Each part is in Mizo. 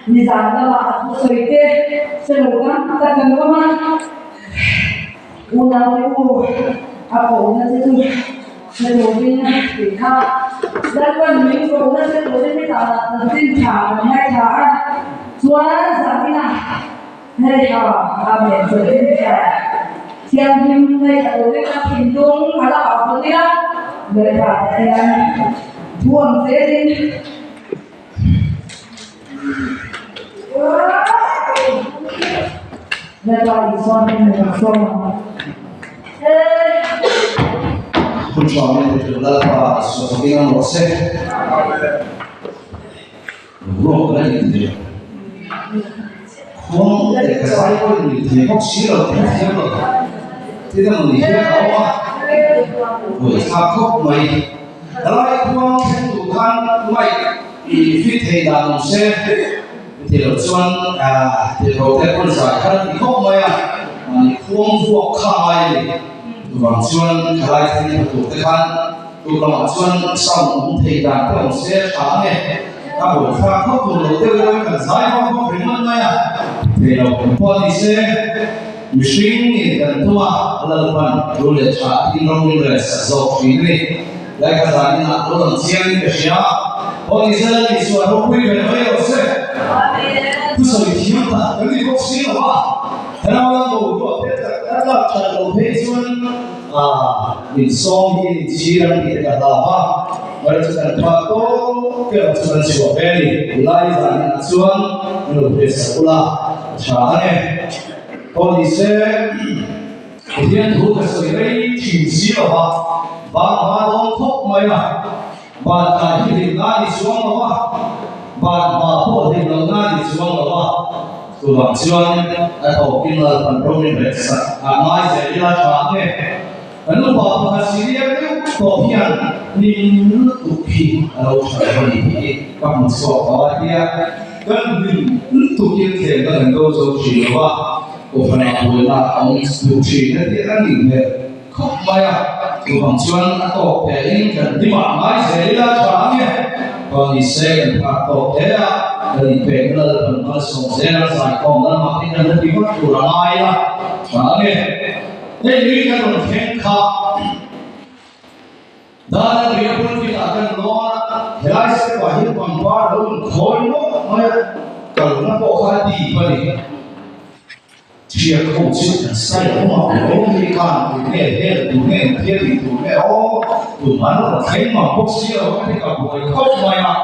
Nizan lama a thusawi te hre lo tam tak kan awm a, unaute u a kohna che chu hre turin tih kha Lalpan min kohna hre turin nizanah chanchin tha kan ngaithla a, chuan zaninah hei ha Amen chanchin tha thianghlim ngaithla turin a thinlung a la hah phawt ila, Lalpa Pathian thu ang zelin. Hun tha min pe tur Lalpa Isua fakin awm rawh se. Ruak la in thei lo. Khuang leh ka zai pawh in thei bawk si lo, thei thiam lo. Thil emaw ni hian a awm a, buaithlak khawp mai. Helai khuang thleng duh khan mic i fit thei dan awm se ti loh chuan tirhkoh te pawn zai kha ti khawp mai a, mahni khuang vuak kha ngai a ni. Chuvang chuan helai thleng tha tur te khan tuk lamah chuan sound awm thei dan te awm se a tha ang e. A buaithlak khawp tur lo deuh deuhin kan zai vak vak ringawt mai a, thei lo pawh a ni se. Mihring in kan tum a, Lalpan thu leh tha tin rawng in rel sak zawk thin a ni. Laikha zan in ah lo lang chiang in ka hria. Aw ni se Lal Isua ropui ber mai rawh se. Thusawi thiam tak kan ni bawk si lo a, thlarau lam bo ruah te tak a tlak that lo phei chuan min sawm hi in chhir ang tih te ka hlau a, mara chu kan phak tawp erawh chu kan chhuah ve a ni. Lai zan in ah chuan min lo hriat sak ula a tha ang e. Aw ni se, Pathian thu ka sawi rei thin si lo va, ban hma dawn khawp mai a, ban tlai hi hlim na ni chuang lo va, ban hma pawh hlim lo na ni chuang lo va, chuvang chuan a thawkin Lalpan rawng in reh sak a ngai zel ila tha nge? Kan upa pakhat senior deuh tawh hian hlim lutuk hi a lo tha lo a ni tih ka hmu chhuak tawh a tia kan hlim lutukin thlemna kan do zo thin lo a, kohhranah buaina a awm duh thin a tih a nih hmel khawp mai a, chuvang chuan a tawk tein kan hlimah ngai zel ila tha ang e, chuan ni se kan phak tawk hle a, kan inpekna Lalpan malsawm zel a zaikhawm lamah te kan la ti vak tur a ngai a tha ang e. Hei nui kan rawn thleng kha Dan a ria pulpit ah kan lawn a, helai step ah hian pangpar lo in khawi nawk mai a, kalna pawh kha a dip a ni. Thian ho chu an sai awm a, awm hi khan tu nge hel tu nge engtia tih tur nge aw, tumah an rawn thleng mang bawk si lo a ti ka buai khawp mai a.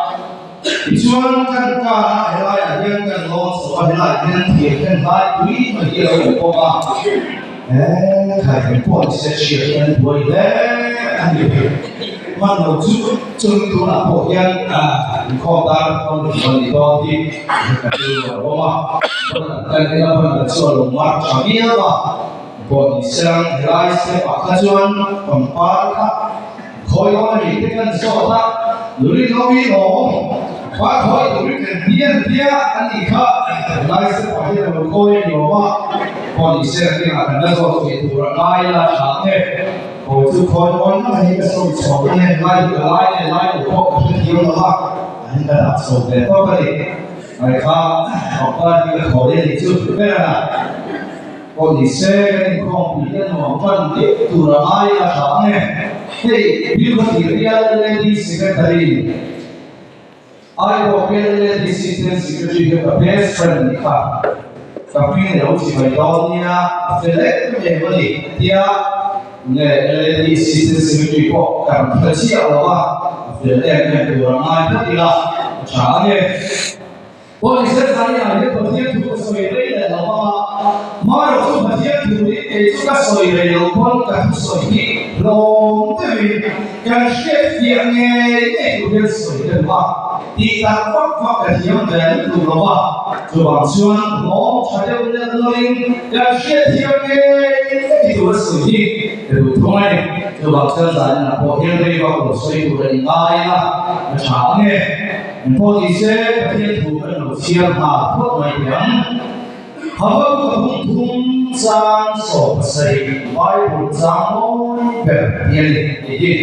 Tichuan kan kar a helaiah hian kan lawn chho a, helaiah hian thir khen hlai pui mai hi a lo awm bawk a, he khai kan pawh ni se chhiat hian buai hle a ni. Hman lo chu chumi tunah pawh hian inkhawm dar dawn ni chuan ni dawn hi ka rilru a awm a, kan en a hman lo chu a lo mar tha viau a, pawh ni se helai step ah kha chuan pangpar kha Khawi awm a nih te kan zawt a, Nuri Novi awm pa khawi turin kan ti an tia a nih kha helai step ah hian a lo khawi a ni awm a, pawh ni se a kengah kan la zawt thei tur a ngai la tha ang e, khawi chu khawi awn mai hi ka sawi chho ang e, lai hi ka lai nge lai lo pawh ka hrethiam lo a, an ka dah chho ve tawp a ni, ngai kha pangpar hi ka khawi a nih chu ber a. Aw ni se, kan inkhawmpui te nuam tan deuh tur a ngai a tha ang e. Hei Bilkhawti Real LAD Secretary Aibaw Bial LAD Assistant Secretary hian ka best friend nih kha ka hming a lo chi mai dawn nia, a fel em em a ni tia nge LAD Assistant Secretary pawh ka rawn hre chiah lo a, a fel em em tur a ngai phawt ila a tha ang e. Pawisa zaiah hian Pathian thu ka sawi rei leh lo vang a, hmarawh chu Pathian thu hi kei chu ka sawi rei lo pawn ka thusawi hi hlawm deuhin kan hriat fiah ngei ngei tur hian sawi ka duh a, tih tak vak vak ka thiam ve lutuk lo va, chuvang chuan hlawm tha deuh leh lawin kan hriat thiam ngei ngei tur a sawi hi ka duh thung a ni. Chuvang chuan zaninah pawh hian rei vak lo sawi tur a ni ngai a, a tha ang e. Engpawh ni se, Pathian thu kan lo chhiar nghal phawt mai teh ang. Habakkuk a hung thum chang 70 Bible chang mawi ber ti a ni tih hi.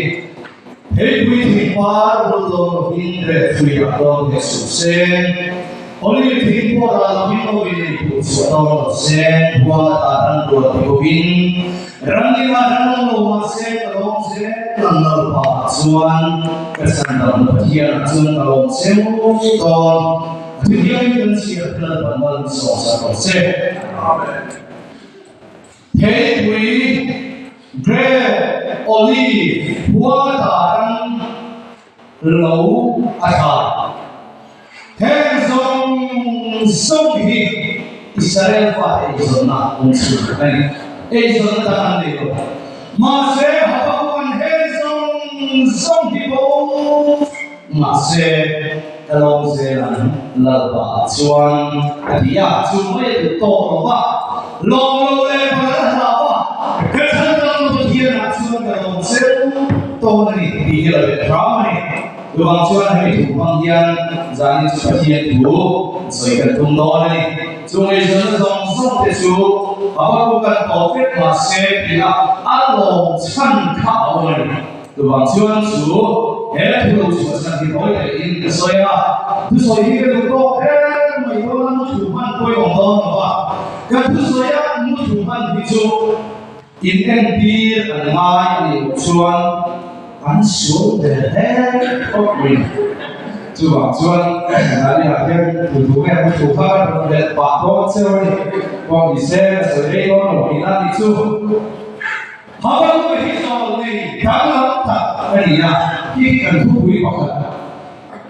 Heipui thing par bul dawn lovin reh thui ah dawn hek suh se. Olive thing pawh ral lovin awin in phuh chhuah dawn lo se, huang ata ran rual ti bawkin ramding ah ran awm lo mah se ka lawm zel ang Lalpa ah chuan ka chhandamna Pathian ah chuan ka lawm cheu dawn. A thu hian kan chhiar te Lalpan mal min sawmsak rawh se. Amen. Theipui, grape, olive, huang ata ran lo a tha. Heng zawng zawng hi Israel fate eizawnna awm chhun a ni. Eizawnna dang an nei lo. Mahse, Habakukan heng zawng zawng hi bo mahse ka lawm zel ang Lalpa chuan a ti a, chu mai a duh tawk lo va, lawm lo leh bal a hlau a, ka chhandam Pathianah chuan ka lawm cheu tawn a ni tih hi a lo let hram a ni. Chuvang chuan hemi thu hmang hian zanin chu Pathian thu sawi kan tum dawn a ni. Chu ngaihzawnna zawng zawng te chu Habakkuk kan tawp vek mah se tih a a lawm chhan kha a awm a ni. Chuvang chuan chu he thu lo chhuah chhan hi tawi tawiin ka sawi a, thusawi hi ka duh tawk reng mai dawn a, muthu hman pawimawh dawn lo va, ka thusawi a muthu hman hi chu In entir an ngai a nih loh chuan an sual ve hle khawp mai. Chuvang chuan Naliah hian tu tu nge mu thu kha ka rawn belh pah dawn cheu a ni. Pawh ni se ka sawi rei dawn lo tihna a nih chu. Habakkuk hi zawl nei danglam tak a ni a, hi kan thupui pakhat.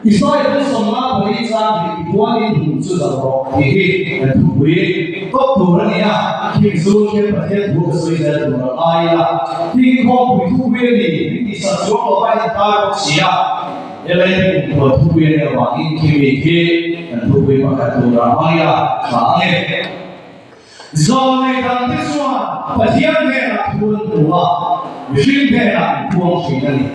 Israel chu sawmna pawhin chang hi tibuanin hmun chu zalh rawh tih hi kan thupui tawp tur a ni a, khing chu khian Pathian thu ka sawi zel tur a ngai a, khing khawmpui thupui a ni min tihsak chuang lo a intar bawk si a, helai hi kumkhual thupui a nih avangin khimi khi kan thupui pakhat tur a hmang ila tha ang e. Zawnei dangte chuan Pathian hnenah thu an hmu a, mihring hnenah an puang thin a ni.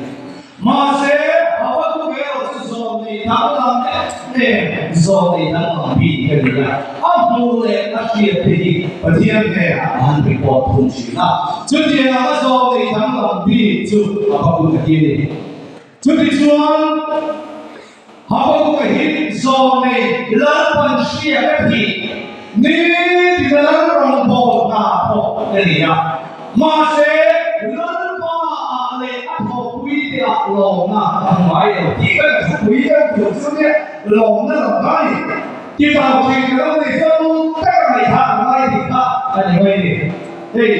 Mahse, Habakkuk erawh chu zawnei danglam em em, zawnei danglam bik a ni a. A hmuh leh a hriat te hi Pathian hnenah a han report thung thin a. Chutiang anga zawnei danglam bik chu Habakkuk a ti a ni. Chutichuan, Habakkuk-a hi zawnei Lalpan hria ka thih ni tina lal rawngbâwl hna thawk ka ni a. Mahse, Lalpa ah leh a thawhpui te ah lawmna ka hmu ngai lo tih ka thupui deuh tur chu nia lawmna lam kha a ni. Ti tau thin ka lo nei fo tak a ngaihthah ka ngai tih kha a ni mai ni. Hei.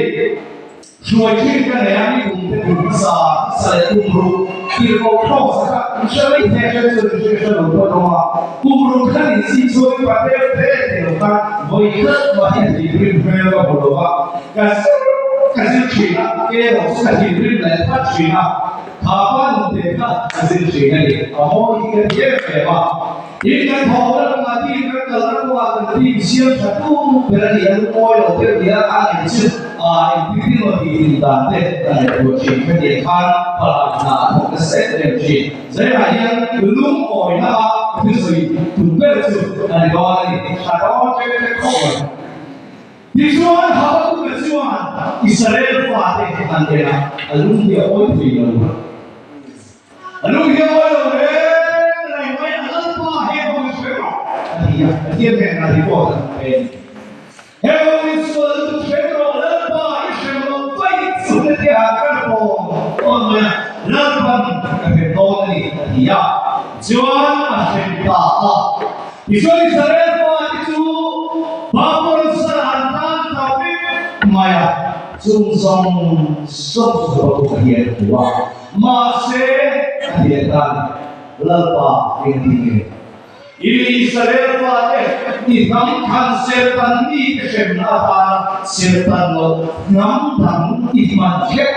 Hruai thin ka nei a, ni kum te kum hmasa hmasa leh kum ruk tirhkoh thlawk sa kha in hre mai thei a, hre chu in hre hre lo pawh a awm a, kum ruk khan in si chhuak in pa tel te te lo khan vawi khat mah hi a thinrim hmel ka hmu lo va, ka zir ka zir thin a, ke erawh chu ka thinrim leh phat thin a, kha pa nun te kha ka zir thin a ni, a mawi hi ka ti em em a. Tin, kan thawhna kawngah team kan kalna kawngah kan team siam tha tu ber a ni a, lungawi lo deuh nia a ngaih chu engtin tin emaw tih din dan te a ngaihtuah thin kha tiang khan palai hna a thawk nasa em em thin. Zaiah hian lungawina a thusawi tum ber chu a ni dawn a ni. A dawn ṭek ṭek khawp mai. Tichuan Habakkuk-a chuan Israel fate an en a, a lung hi a awi thei lo. A lung hi a mawi lo reng reng mai, a Lalpa he ho hi hre rawh a ti a, Pathian hnenah report an pe a ni. He ho hi sual lutuk hre rawh, Lalpa i hrem lo vaih chu hetiang ah ka rawn tawn mai a, Lalpan ka hrem dawn a ni a ti a, chuan a hrem ta a. Tichuan Israel fate chu Babulon sal an tan ta vek mai a, chung zawng zawng chu Habakkuk-a hian a hmu a. Mahse, a ti leh tan, Lalpa eng ti nge? I mi Israel fate i hnam khan sertan mite hremna atana sertan loh hnam dang i hman kher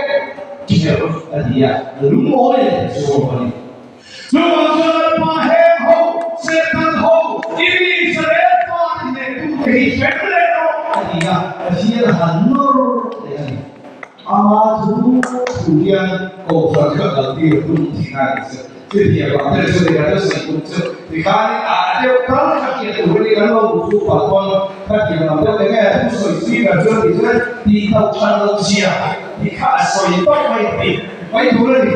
kher a ti a, lungawi leh chu a ni. Chuvang chuan Lalpa heng ho, sertan ho, i mi Israel fate hnehtute hi hrem leh rawh a ti a, Pathian a han nawr leh a ni. Ama thu thu hian kohhran kha kal tir tum tih a ni chu. Chutiang vang te chu lehkha chu sawi tum chu tikhanin a deuh tal kha hriat tur a ni kan lo duh chu pal pawn khatiang lam deuh enge thu sawi speaker chuan tih chuan tih tauh that loh zia tih kha a sawi tawp mai tih mai tur a ni.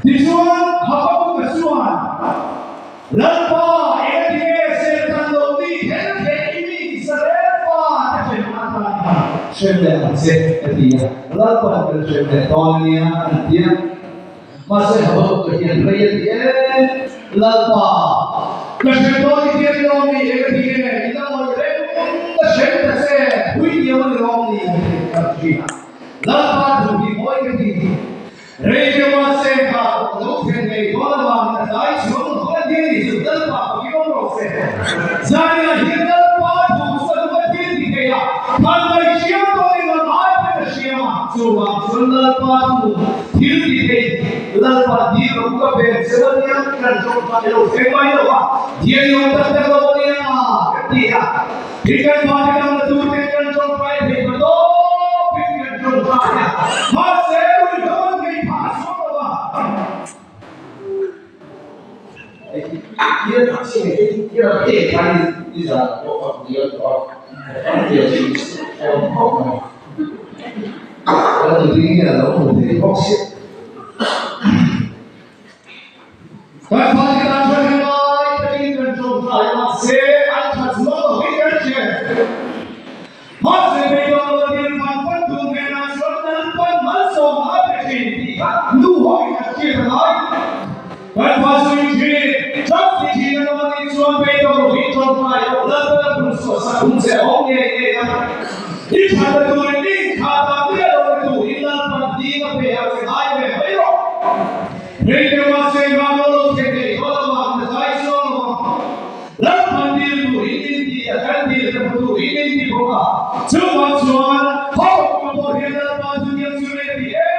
Tichuan Habakkuk-a chuan Lalpa engati nge Satan? hrem leh ang che a ti a, Lalpan kan hrem leh dawn a nia an ti a. Mahse Habakkuk-a hian rei a ti em, Lalpa, ka hrem dawn i tiang lawm ni eng a ti nge, i la ngawih reng ka hrem ta che, pui diau a ni lawm ni a ti a thin a. Lalpa thu hi mawi ka ti. Rei deuh mahse kha ka lo thlen ngei dawn avangin a tlai chhuang lo a ti a ni chu Lalpa ka ki awm rawh se. Zaninah hian Lalpa thu chu a duh a thil ti thei a, khan mai hriam tawhin lam ai pawhin a hriam a, chuvang chuan Lalpa thu thil ti thei Lalpa dil lo ka pek che a nia, kan tawngtai lo thleng mai lo a, dial i awm tak tak lo a nia kan ti a, i kan fate dang la tur ten kan tawngtai thei ta tawpin kan tawngtai a, mahse ruihhlo an ngei phah sual lo a. Kan fate tan chuan helai takin kan tawngtai a, mahse an tha chuang lo hi kan hria. Mahse beidawng lo thil fan fan tu hnenah chuan Lalpan malsawm a pe thin tih kha nu hoin an hriat a ngai. Kan fa zui thin, ṭap ti thin an awm a nih chuan beidawng lo hi tawngtai loh Lalpan a phun suah sak hun che a awm ngei ngei a. I ṭhatna turin i inkhah tak miah lo ni turin Lalpan ding a pe a che ngai ve mai rawh. Rei deuh mahse Mano lo thlen theih tawh lo ang, ka tlai chuang lo ang. Lalpan dil tur in in ti a, kan dil te hmu tur in in ti bawk a. Chuvang chuan Habakkuk-a pawh hian Lalpa chu diam chu rei a ti em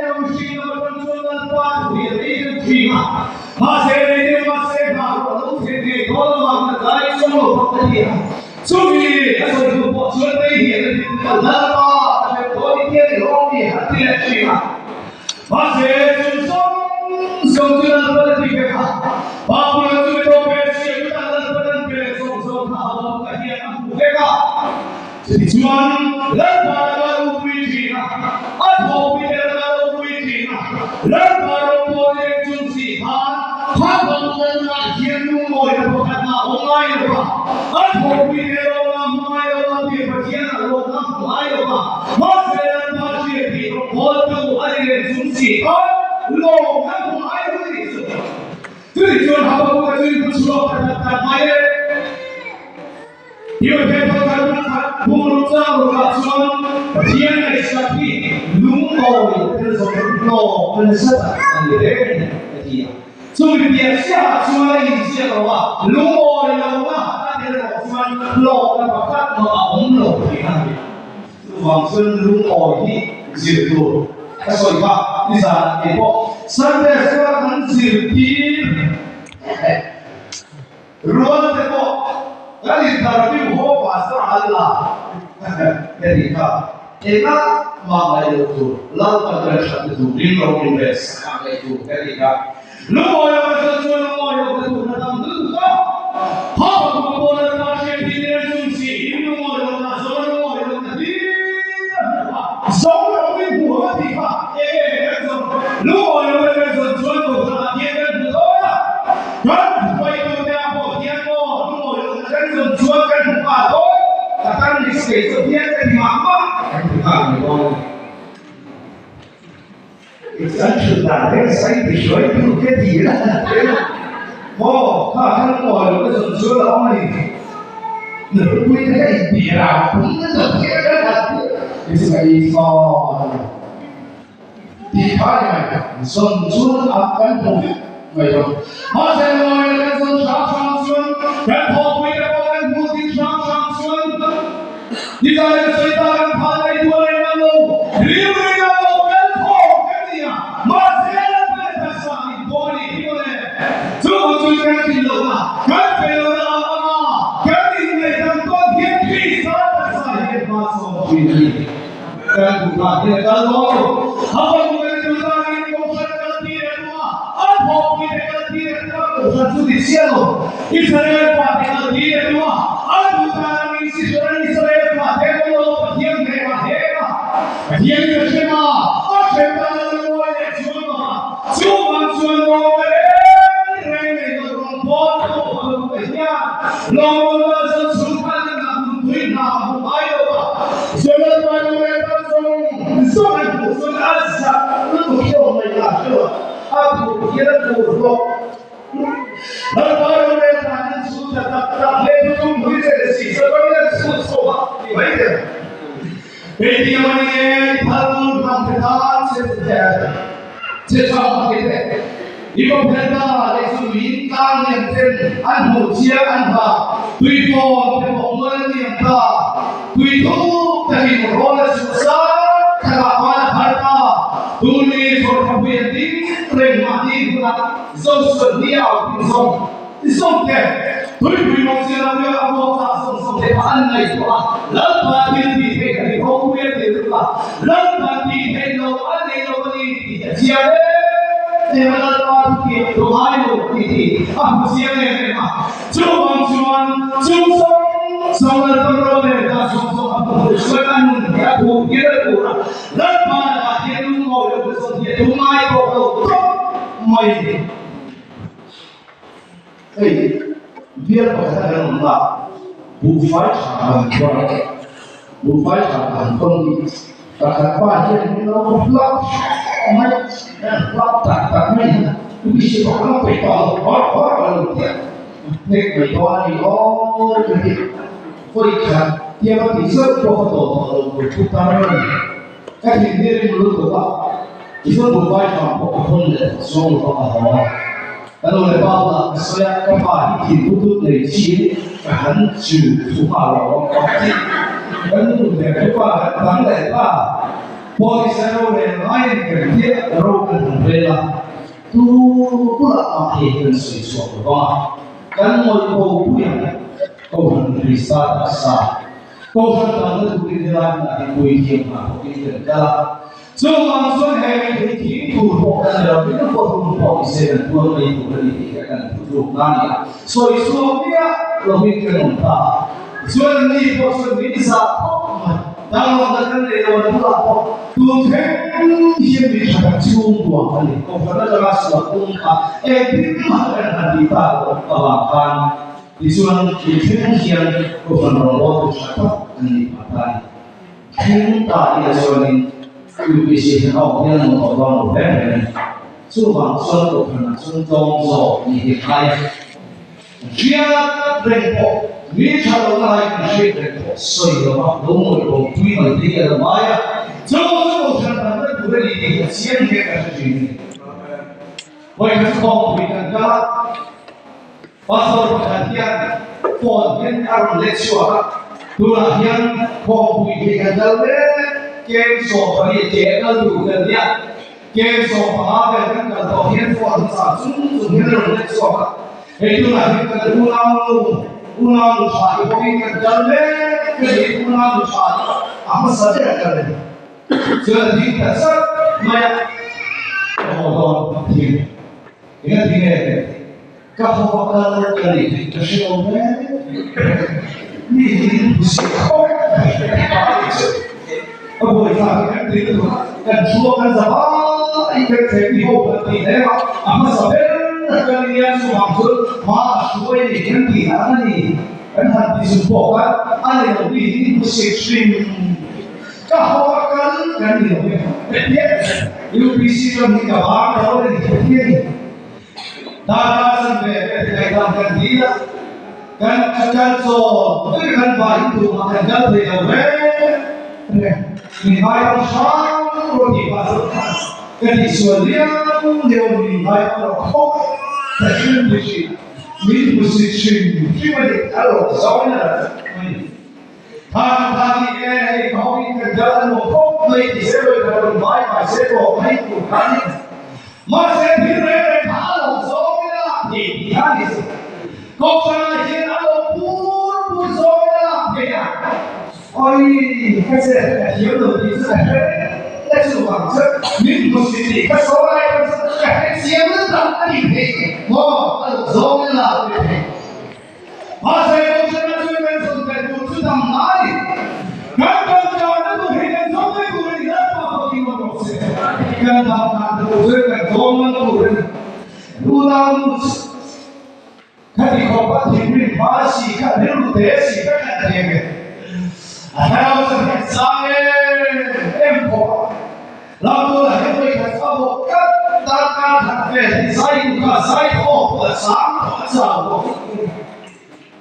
em a, mihring lam atang chuan Lalpa thu hi a rei deuh thin a. Mahse rei deuh mahse hna ruah lo thlen theih tawh lo ang, ka tlai chuang lo bawk a ti a. Chumi a sawi hnu pawh chuan rei hian a ti a, Lalpa ka hrem dawn i tia ni rawng ni a ti leh thin a. Mahse, chu zawng zawng chu Lalpan a ti vek a, Babulon chu mi tawp ve si a, chutah Lalpan an pe leh zawng zawng kha a bawk a hian a hmu vek a. Chutichuan, Lalpa laka ropui thin a, a thawhpui te laka ropui thin a, Lalpa rawngbawl leng chung si khan kha Babulon ah hian lungawina pakhat mah awm ngai lo va, a thawhpui te rawng a hmu ngai lo a, tir Pathian a rawng a hmu ngai lo va. Mahse, Lalpa hriat tih rawngbawl tu a ni leh chung si khan lawm a hmu ngai lo tih chu. Chutih chuan Habakkuk-a chu in hmu chhuak ta tak tak mai e. Hiote Thawthar hmun khat bungruk chang rukah chuan Pathian ngaihsak hi lungawi tel zawng hlawm a nasa tak a ni reng a ni, a ti a. Chumi piah chiahah chuan a inziak lo a, lungawi lohna a tel erawh chuan hlawkna pakhat mah a awm lo tih a ni. Chuvang chuan lungawi hi zir tur ka sawi kha nizanah kei pawh Sunday school-a kan zirtir rual te pawh kan interview haw pastor an la ka tih kha engah mah ngaih loh tur Lalpan kan that na tur ring lo in ve sak ah ngaih tur ka tih kha lungawi lo ka chuan chuan lungawi lo ka tur na tam lutuk a ha pakua pawh Lalpa hriat hi nen chung si in lungawi lo na zawn lungawi lo na hlir a hmu a zawng lo in hmu a tih kha enge kan zawn lungawi lo kan zawn chuan kohhran ah hian kan hmu dawn a Kan hruaitute ah pawh hian maw lungawi lohna kan zawn chuan kan hmu nghal dawn, ka tan ni kei chu hian ka ti mah mah kan ti nghal mai dawn a ni. Kan thut dan reng sai ti hruaitu ka ti la maw kha kan lungawi lohna zawn chuan a awm a ni. Nupui te kha inti rau pum na zawk hian kan han ti chu ka ei thlawn a ni. Tih kha ni mai, zawn chuan a kan hmu vek mai lo. Mahse lawi leh kan zawn hrang hrang chuan kan thawhpui te pawh kan hmuh ding hrang hrang chuan nizan kan sawi ta kan phal mai dual reng ang lo, rim reng ang lo kan thaw kan ni a, mahse Lalpa leh taksa in pawh a nih hi mawle. Chuvang chuan kan tlin lohna, kan fel lohna ang anga kan inngaihdan tawn hian Krista taksa hian hma sawn thin a ni. Kan duhna hi a kal dawn lo. A fanu leh tuzanin Kohhran kal tir a tum a, a thawhpui te kal tir a tum a, Kohhran chu ti chiah lo. Israel fate kal tir a tum a, a duhdan angin Sisera Israel fate an awm lo, Pathian hneh a hek a, Pathian in a hrem a, a hrem dan a lungawi leh chuang lo a, chuvang chuan lawm na reng reng nei lo rawn pawn a awm lo te hian lawm lo na zan chhung khan a hna hmun tui hna a hmu ngai lo a, Israel. hian a tur hlawk. Lalpa rorel dan an chhut ta tak tak hle chu tum hlui leh leh si chuan an chhut chho a ti mai thei ang. Hetiang a ni e, i phal hnam te tan che te che tha hmang te i bawphen ta leh chu luiin tlang lian ten an hmuh chiang an ha tui fawn te pawh mual an liam ta tui thuk takin rawl a chhuah sang thakah khan a phar ta tuni chhawrthapui an ding reng mahni hunah Zosuan hniau tih zawng ti zawng te, tuipui mawng chian a uia a vuak chak zawng zawng te kha an ngaihtuah a, Lalpa thil tih theih a ni ropui a ti tuk a, Lalpa tih theih lo a nei lo a ni tih a chiang em em a, Lalpa thu tih thu ngai lo tih hi a hmu chiang em em a, chuvang chuan chung zawng zawng Lalpa ro leh dan zawng zawng a hmu hmuh chuan a nun hi a thup hial a tur a, Lalpa lakah hian lungngawi lo te zawng hi a thu ngai tawh lo tawp mai. Hei bial pakhat a kan awm a, buhfai tha kan khawn a, buhfai tha kan khawn hi pakhat pa hian min lo hlap mai a, hlap tak tak mai hian UPC pakhat a peih tawh lo, hawr hawr a lo ti a, hnek mai dawn a ni aw ka ti. Vawi khat tiang a tih zauh pawh ka tawh tawh lo tur thu tar a ni. Ka thinhni rim lutuk a, tichuan buhfai hram pawh ka hawn leh tawh zawng lo a haw a. Ka nu leh pa bulah ka sawi a, ka pa hi thin putut nei chiin ka han chu thu nghal lo ang ka ti. Ka nu leh ka pa kan dang leh ta, pawisa rorel ngaiin kan hriat ro kan han rel a, tu bulah mah hei kan sawi chhuak lo vang a, kan ngawih bo pui ang. Kohhran Krista taksa, Kohhran kalna turin helai hmunah hi pui thiam hna thawkin kan kal a. Chuvang chuan he mithei thing tur pawh kan ni lo, min kawhhum pawh ni se kan tuar mai tur a ni tih hi kan thutlukna a ni a. Sawi chhuak miah lovin kan awm ta a. Tichuan anni pawh chuan min zah khawp mai. Danglamna kan nei lo an bulah pawh tun thleng hian mi tha tak chhung buang a ni. Kohhran atanga sual tum kha engtin mah kan han tih tak loh avang khan Tichuan, i thleng hian Kohhran rawngbawltu tha tak an nih phah ta a ni. Thleng ta ila chuanin UPC hian a awm hian an awm tawh dawn lo hle mai a ni. Chuvang chuan Kohhranah chuan tlawm zawk ni hi a ngai a. Hriat reng pawh, mi tha lohna lai kan hriat reng pawh sawi lova lo ngawih bo tui mai te hi a lo ngai a. Chu chu Kohhran dangna tur a ni tih hi a chiang hle ka hre thin a ni. Vawikhat khawmpui kan kal a. Pastor pakhat hian phone hian a rawn let chhuak a, tunah hian khawmpui hi kan kal mek, kem 20 ke a kal tur kan nia, kem 15 vel kan kal tawh hian phone hi chah chung chung hian a rawn let chhuak a, hei tunah hian kan unau nu, unau nu tha hi pawhin kan kal mek ka ni, unau nu tha hi a hmasa ber a kal a ni. Chuan a ding ta chat mai a, ka haw dawn thing, engatinge? Ka haw a kal ka nih theih ka hre lo hle. Mi hi in hmu si khawp mai ka ti che. A buaithlak hi kan ti lutuk a, kan thu a kan za vai kan thleng ti ho kan ti hle a, a hmasa ber kan nia chuvang chuan hma a hruai ni kan tih dan a ni. Kan han ti chung pawh khan a ni lo mi hi in hmu si hrim. Ka haw a kal kan ni lo e. UPC chuan hi ka bang lo a ni Pathian in. Darkar chan ve ve te ngaihdam kan dil a, kan kal chawl ber kan vai in tumah kan kal thei lo reng reng. Min ngaidam hrang rawh tih pah chuan khan ka tihsual liau liau a min ngaidam rawh khawp ka hrim ti thin a, min hmusit hrim hrim a ni, a rawn zawng in a rawn mai. Tha tha ni e, hei ka hawin kan kal a nuam khawp mai ti se lawih ka rawn vai vai se tawh mai tur kha a ni. Mahse thil reng reng kha a lo zawng ila thei tih kha a ni se. Kohhranah hian a lo pur pur zawng ila thei a. Awi ka che ka thiam lo tih chu ka hre reng a chuvang chuan min hmu si tih ka sawi lai pawh chuan ka hre chiang lutuk a ni thei maw a lo zawng ila thei. Mahse, Kohhrana chuan kan zawn ve tur chu dam mai. Kan tawngtaina tur hi kan zawng mai tur a ni, Lalpa pawhin awm rawh se. Kan dam dan tur chuan kan zawng ngam tur a ni. Unau nu chu khati khawpa thinrim hma si kha rilru te si ka khat thei ve. A thlarau chuan hian chang em em khawp a. Lamtualah hian vawikhat a bawk tlat, darkar khat vel hi zai.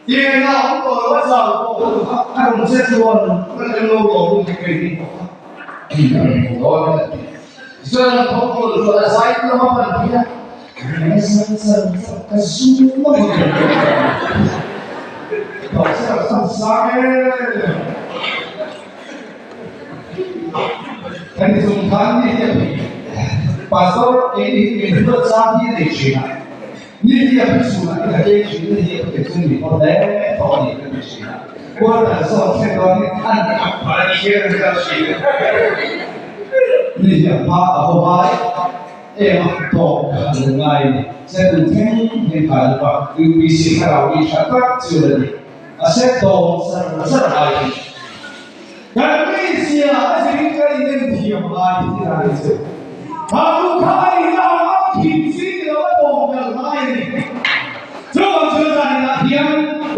Tiang a awm tawh lo a zau pawh ka duh a, a rawn che chuan ka tlem lo lawm in ka kei ding bawk a. A rawn hmu dawn a ti. Tichuan an tho tur chuan a zai tlawm a pan phei a, Reng zan zan zan ka zum mai a ni. Tho sar sar sang em. Kan ti chung khan ni hi a phei. Pastor kei ni hi min hruat chang hi a nei thin a. Ni hi a phei chhunah hi ka keng thin ni hi a phei chung mi pawh hle tawh a ni ka ti thin a. Quarter zawn thlen dawn hi an kap phah a ni hian an kal thin. Ni hi a hma a haw hmai em a tawp ka han la ngai a ni. Setun thleng thleng kha lupa UPC thlarau mi tha tak chu la ni. A set dawm zar zar ai hi. Kan mizia a zirin ka inen thiam lai hi ti lai chu. Kha nu kha a ina ang a thin si ni lo a dawm kal lai a ni. Chuvang chuan zaninah hian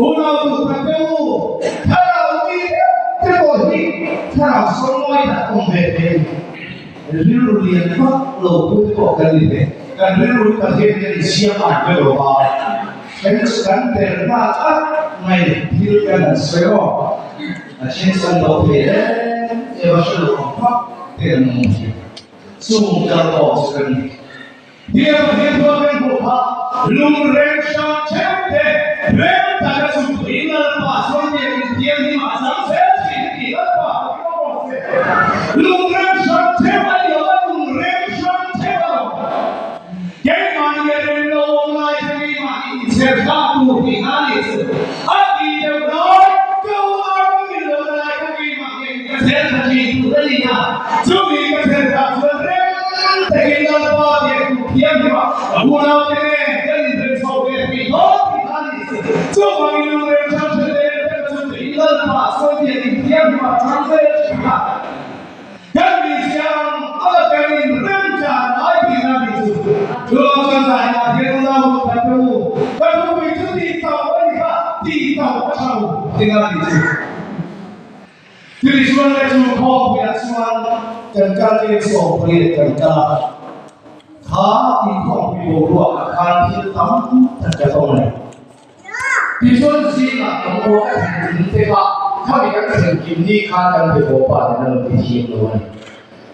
unau duh tak te u, thlarau mi deuh te pawh hi thlarau sawngawi tak awm ve thei a ni. Rilru lian vak lo pu te pawh kan ni ve. Kan rilru hi Pathian hian i siam an ve lo va, kan kan tel nghal at mai thil kan han sawi aw. A then chu an lo thei em em a, hre lo ang phak te an awm thin. Chung kal tawh chu ka ni. Tia Pathian thuah kan hmuh kha lungreng hrang theuh te rem taka chu tui Lalpa chuan biakin thianghlim ah chang zel thin a ti Lalpa ka ti rawh se. Lungreng hrang theuh a ni lo a, lungreng hrang theuh a lo. Keimahni a rem lo awm lai kha keimahni inchher thlah tur tih hna ni chu a ti deuh lai, ka unau ka ni lo lai kha keimah ngei ka chher thla thin tur a ni a, chumi ka chher thlah chuan rem takin Lalpa biak duh thiam hi mah ka unau te nen kan inrem chho ve thei dawn tih hna ni chu. Chuvangin lungrem chang hre te rem chu tuin Lalpa sawi biak inthiam hi mah chang zel thin a. Kan mi siam a kan in rem chan lai tih na ni chu. Chuvang chuan zainah hian unau lut khat te u, ka thupui chu tih tauh a ni kha, tih tauh a tha lo tih na ni chu. Chumi chuan le chu khawpuiah chuan kan kal tir chu awmpui kan kal a, kha inkhawmpui boruakah khan thil tam tak ka tawng a ni. Tichuan zingah kan aw a thlen kim te kha khami kan thlen kim ni khan kan be haw pa nen a rawn ti thiam lo a ni.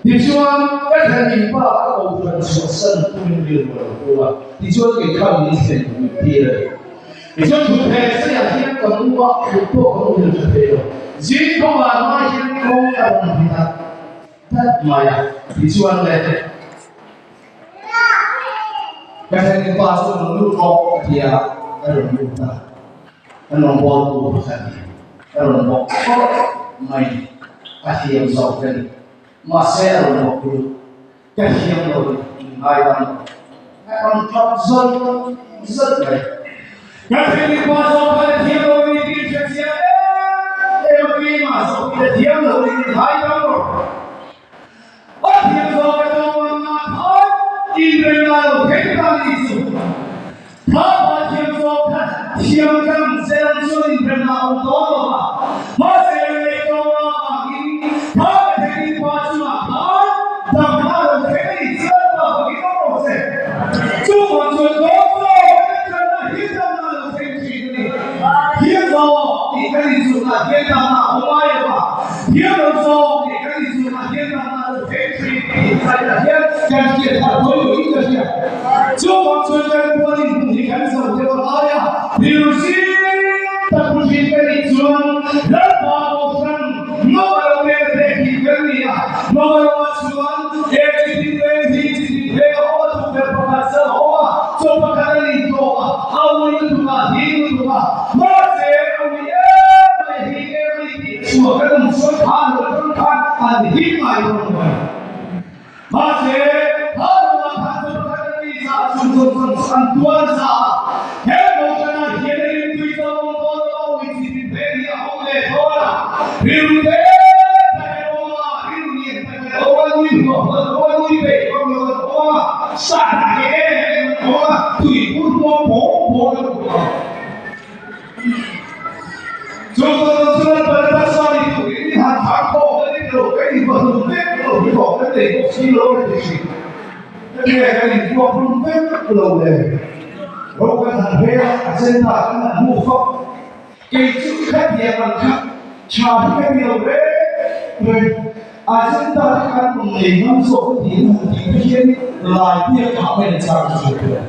Tichuan ka thlen kim pa ka kohhran chhuahsan tumin rilru a lo pu a, tichuan kei kha min thlen kim tir a ni. Tichuan thutheh seiah hian ka mu a, kut pawh ka mu hil tha thei lo. Zing khawngah hma hian kawng a rawn hni dat dat mai a, tichuan le. Ka thlen pa chu rawn lut rawh ka ti a, a rawn lut a, ka nawmbawl tur pakhat a rawn bawk phawt mai, a hliam zawk ka ni. Mahse a rawn bawk lut, ka hliam lo in ngaidam lo, a rawn tlawp zawt zawt mai. Ka thlen pa zawk kha la thiam lo ni tih hre chiang em em a, keimah zawk hi la thiam lo ni in ngaidam rawh. A thiam zawk ka tawng ang a khan inrem la lo thei ta ni chu. Kha pa thiam zawk kha thiam kan zel chuan inrem la awm dawn lo va. Mahse lei tawng avangin kha ka thei pa chungah khan dam la lo thei a ni chuan pa fakin awm rawh se. Chuvang chuan dawn zawk kan tanna hi dam la lo thei thin a ni. Thiam zawk tih kan inchhunah hian dam la awm ngai lo va. Thiam lo zawk tih kan inchhunah hian dam la lo thei thin tih insaina hian kan hriat harh tawih loin ka hria. Chuvang chuan kan puan inhmun hi kan zo deuh a ngai a, rilru tak pu thin ka nih chuan Lalpa Kohhran Nova lo nena hleh thin kan ni a, Nova loah chuan he chi tin reng hi chi tin reng a awm a, tukverh pakhat chauh a awm a, chaw pakhat a nih tawh a, a ui lutuk a, hing lutuk a, mahse a ui em mai a hing em mai tih a chhuah kan awm chuan khan lo atang khan an hing ngai dawn lo a ni. Mahse kha lamah khan chaw pakhat a nih zah a chung zawng zawng chu an tuar za a, he Kohhranah hian a rimtui chauh awm dawn lo a, ui chi tin reng hi a awm leh dawn a, rilru te tak an awm a, rilru lian tak an awm a, nui huah huah an awm a, nui peih vak lo an awm a, sah tak em em an awm a, tui pur hmuam pawng pawng an awm a. Chu chuan chuan Barnabasa ni turin i han thar khawm a ni lo, kan inpahhlum vek lo hi tawh kan nei bawk si lo a ti thin. Hetiang kan inpuakhlum vek lo le, ro kan han hel a, a center kan han hmuh fak. Kei chu khatiang ang kha tha hi ka ti lo reng reng. Ajenta te khan kum nei ngam zawk ka ti han tih te hian lai biak ah mai an chak ka hriat ber.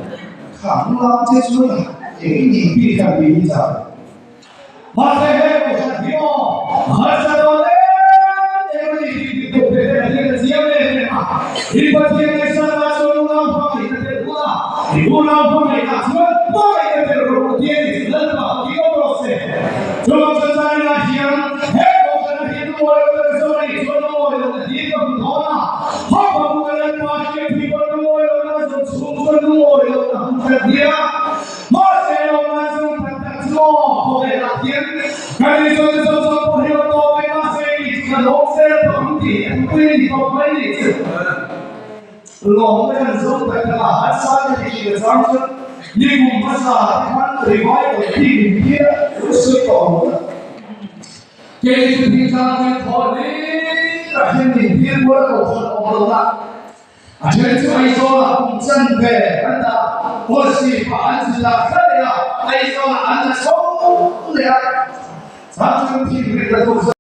Khang lam che chuan a eng i nih bik khan tih hi chak. Mahse heng kohhran hi maw harsa dawn em em a ni tih tih tur te hian a hian a chiang em em a. I Pathian ngaihsanna chuan unau hmangaihna tel hun a, i unau hmangaihna chuan hmangaihna tel rawh u tih a ni chu Lalpa ka ti awm rawh se. Chuvang chuan zaninah hian he kohhran a hian mawi lo tak zawk a nih chuan a mawi lo na hi ka hmu dawn a, hawpa hmu ka Lalpa hriat hi pawn a mawi lo na zawng chhung chuan a mawi lo na hmu khat nia. Mahse lawmman zawng tak tak chu aw khawvelah hian kan Isua te zawng zawng pawh hi rawn tawp mai mahse i chu ka lawm zel tawh ang tih a thupui a ni tawp mai ni chu. Lawmna kan zawng tak tak a, harsa ka ti thin a chang chuan ni kum hmasa te khan revival bik in hian lo sawi tawh lo ta. Kei chu thingtlang kan thawh hlir ah hian min phir kual a kohhran awm lo na. A then chu Aizawlah kum chanve an dah a, policy pah an zin lah thla leh a, Aizawlah an la chho leh a. Chang chuan thim rit la tur.